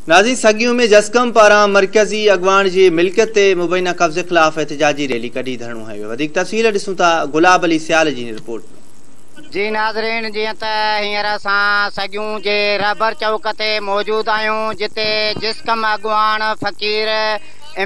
ناظرين، سڳيون ۾ جسقم پاران مرڪزي اڳواڻ جي ملڪيت تي مبينا قبضي خلاف احتجاجي ريلي ڪڍي ڌرڻو هنيو ويو. وڌيڪ تفصيل ڏسون ٿا گلاب علي سيال جي هن رپورٽ ۾. جي ناظرين، جيئن ته هينئر اسان سڳيون جي رهبر چوڪ تي موجود آهيون، جتي جسقم اڳواڻ فقير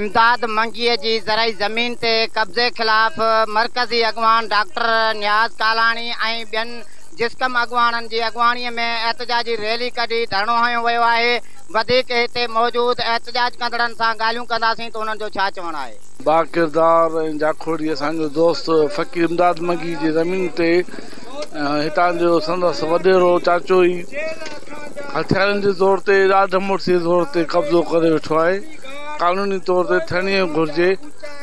امداد منگيء جي زرعي زمين تي قبضي خلاف مرڪزي اڳواڻ ڊاڪٽر نياز ڪالاڻي ۽ ٻين جسقم اڳواڻن جي اڳواڻي ۾ احتجاجي ريلي ڪڍي ڌرڻو هنيو ويو آهي. وڌيڪ هتي موجود احتجاج ڪندڙن سان ڳالهيون ڪنداسين ته انهن جو ڇا چوڻ آهي. باڪردار ۽ جاکوڙي اسان جو دوست فقير امداد منگي جي زمين تي هتان جو سندس وڏيرو چاچو ئي هٿيارن جي زور تي ڏاڍ مڙسي جي زور تي قبضو ڪري ويٺو آهي. قانوني طور تي ٿيڻ ائين گهرجي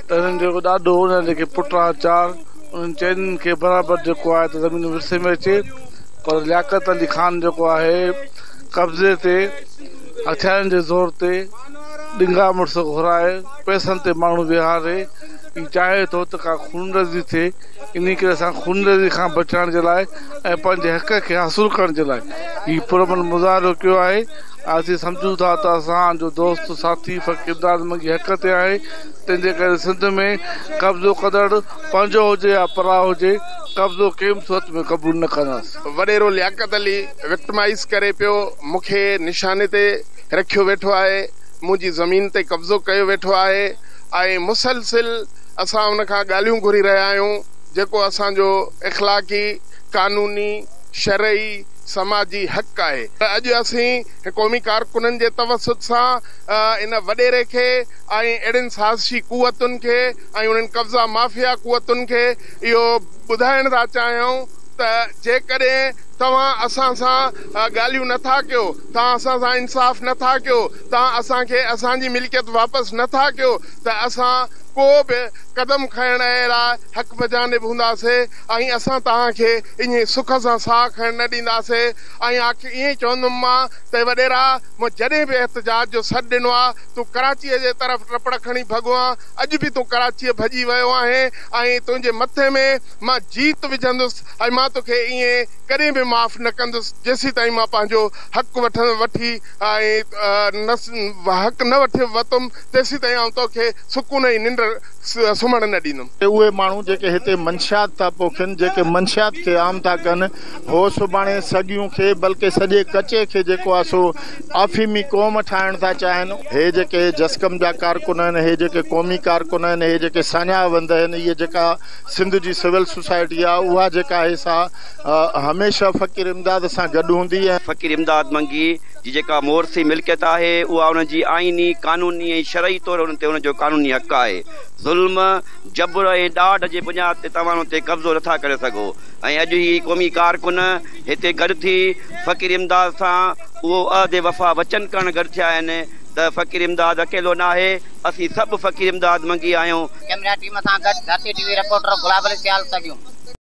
ته هنن جو ڏاڏو هن جا جيڪي پٽ ها چار، انهن چئني کي برابر جيڪو آهي ته زمين ورثي ۾ اچي پر لياقت علي خان جيڪو آهي قبضي تي هٿيارن جي زور تي ڏنگا مڙس گهرائي پئسن تي ماڻهو ويهاري هي چاهي ٿو ته ڪا خونريزي ٿئي، انهي ڪري اسان خونريزي کان بچائڻ جي لاء ۽ پنهنجي حق کي حاصل ڪرڻ جي لاء هي پرامن مظاهرو ڪيو آهي ۽ اسين سمجهون ٿا ته اسان جو دوست ساٿي فقير امداد منگي حق تي آهي، تنهن جي ڪري سنڌ ۾ قبضو ڪندڙ پنهنجو هجي يا پرايو هجي، قبضو ڪنهن به صورت ۾ قبول نه ڪنداسين. وڏيرو لياقت علي وڪٽمائيز ڪري پيو، مون کي نشاني تي رکيو ويٺو آهي، منهنجي زمين تي قبضو ڪيو ويٺو آهي ۽ مسلسل اسان ان کان ڳالهيون گهري رهيا آهيون، جيڪو اسان جو اخلاقي، قانوني، شرعي، سماجي حق آهي. اڄ اسين قومي ڪارڪنن جي توسط سان ان وڏيري کي ۽ اهڙين سازشي قوتن کي ۽ انهن قبضا مافيا قوتن کي اهو ٻڌائڻ ٿا چاهيون ته جيڪڏهن توهان اسان سان ڳالهيون نه ٿا ڪيو، توهان اسان سان انصاف نه ٿا ڪيو، توهان اسان کي اسان جي ملڪيت واپس نه ٿا ڪيو ته اسان ڪو به قدم کڻڻ لاء حق بجانب هونداسي ۽ اسان توهان کي ائين سک سان ساهه کڻڻ نه ڏينداسي ۽ آخر ائين ئي چوندم مان ته وڏيرا مون جڏهن به احتجاج جو سڏ ڏنو آ تون ڪراچيء جي طرف ٽپڙ کڻي ڀڳو آن، اڄ به تون ڪراچيء ڀڄي ويو آهين ۽ تنهنجي مٿي ۾ مان جيت وجهندس ۽ مان توکي ائين ڪڏهن به معاف نه ڪندس جيسيتائين مان پنهنجو حق وٺي ۽ حق نه وٺي وتم تيسيتائين آئون توکي سڪون ۽ ننڊ سمهڻ نه ڏيندم. اهي ماڻهو جيڪي هتي منشيات ٿا پوکين، جيڪي منشيات کي عام ٿا ڪن، هو سڀاڻي سڳيون کي بلڪه سڄي ڪچي کي جيڪو آهي سو آفيمي قوم ٺاهڻ ٿا چاهين. هي جيڪي جسقم جا ڪارڪن آهن، هي جيڪي قومي ڪارڪن آهن، هي جيڪي ساڃاهه وند آهن، هيء جيڪا سنڌ جي سول سوسائٽي آهي، اها جيڪا آهي سا هميشه فقير امداد سان گڏ هوندي ۽. فقير امداد منگي جي جيڪا مورثي ملڪيت آهي، اها ان جي آئيني، قانوني ۽ شرعي طور ان تي ان جو قانوني حق آهي. ظلم، جبر ۽ ڏاڍ جي بنياد تي توهان ان تي قبضو نٿا ڪري سگهو ۽ اڄ هي قومي ڪارڪن هتي گڏ ٿي فقير امداد سان اهو عهد وفا وچن ڪرڻ گڏ ٿيا آهن ته فقير امداد اڪيلو ناهي، اسين سڀ فقير امداد منگي آهيون. ڪئميرا ٽيم سان گڏ ڌرتي ٽي وي رپورٽر گلاب علي سيال، سڳيون.